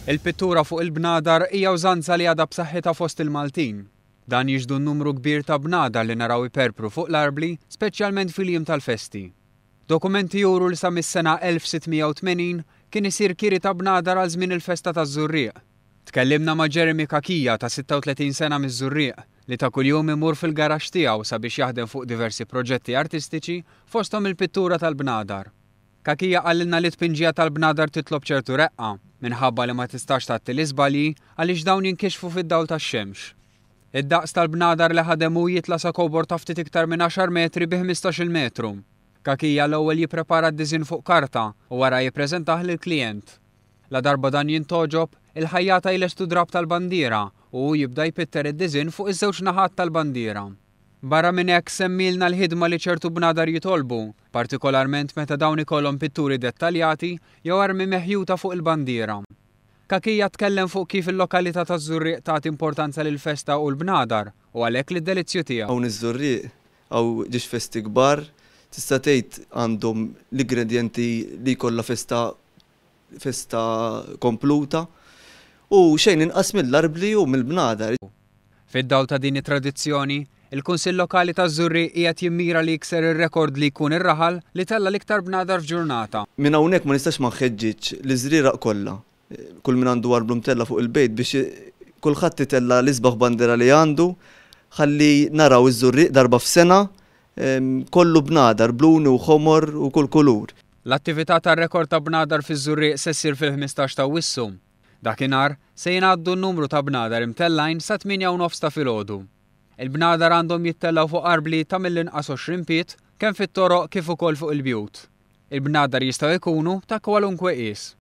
Il-pittura fuq il-bnadar hija użanza li għadha b'saħħitha fost il-Maltin. Dan jixhdu n-numru kbir ta' bnadar li naraw iperpru fuq l-arbli, speċjalment fil-jiem tal-festi. Dokumenti juru li sa mis-sena 1680 kien isir kiri ta' bnadar għal żmien il-festa taż-Żurrieq. Tkellimna ma' Jeremy Cachia ta' 36 sena miż-Żurrieq li ta' kuljum imur fil-garaxx tiegħu sabiex jaħdem fuq diversi proġetti artistiċi fosthom il-pittura tal-bnadar. Cachia qalilna li t-tpinġija tal-bnadar titlob ċertu reqqa minħabba li ma tistax tgħatti l-iżbalji għaliex dawn jinkixfu fid-dawl tax-xemx. Id-daqs tal-bnadar li ħadem hu jitla' sa kobor ta' ftit iktar minn għaxar metri bi ħmistax-il metru. Cachia l-ewwel jipprepara d-diżinn fuq karta u wara jippreżentah lill-klijent. Ladarba dan jintgħoġob, il-ħajjata jlestu drapp tal-bandiera u hu jibda jpitter id-diżinn fuq iż-żewġ naħat tal-bandiera. Barra minn hekk semmielna l-ħidma li ċertu bnadar jitolbu, partikolarment meta dawn ikollhom pitturi dettaljati jew armi meħjuta fuq il-bandiera. Cachia tkellem fuq kif il-lokalità taż-Żurrieq tagħti importanza lill-festa u l-bnadar u għalhekk lid-delizzju tiegħu. Hawn iż-Żurrieq hawn ġiex festi kbar, tista' tgħid għandhom l-ingredjenti li jkollha festa festa kompluta u xejn inqas mill-arbli u mill-bnadar. Fid-dawl ta' din it-tradizzjoni, il-Kunsill Lokali taż-Żurrieq qiegħed jimmira li jikser ir-rekord li jkun ir-raħal li tella' l-iktar bnadar f'ġurnata. Minn hawnhekk ma nistax ma nħeġġiġx liż-Żrieraq kollha, kull min għandu arblu mtella' fuq il-bejt biex kulħadd itella' l-isbaħ bandiera li għandu ħalli naraw iż-Żurrieq darba f'sena kollu bnadar, bluni u ħomor u kull kulur. L-attività tar-rekord ta' bnadar fiż-Żurrieq se ssir fil-15 ta' Awwissu. Dakinhar, se jingħaddu n-numru ta' bnadar imtellgħin sa 8 u nofs ta' filgħodu. Il-bnadar għandhom jittellgħu fuq arbli ta' mill-inqas 20 pied kemm fit-toroq kif ukoll fuq il-bjut. Il-bnadar jistgħu jkunu ta' kwalunkwe qies.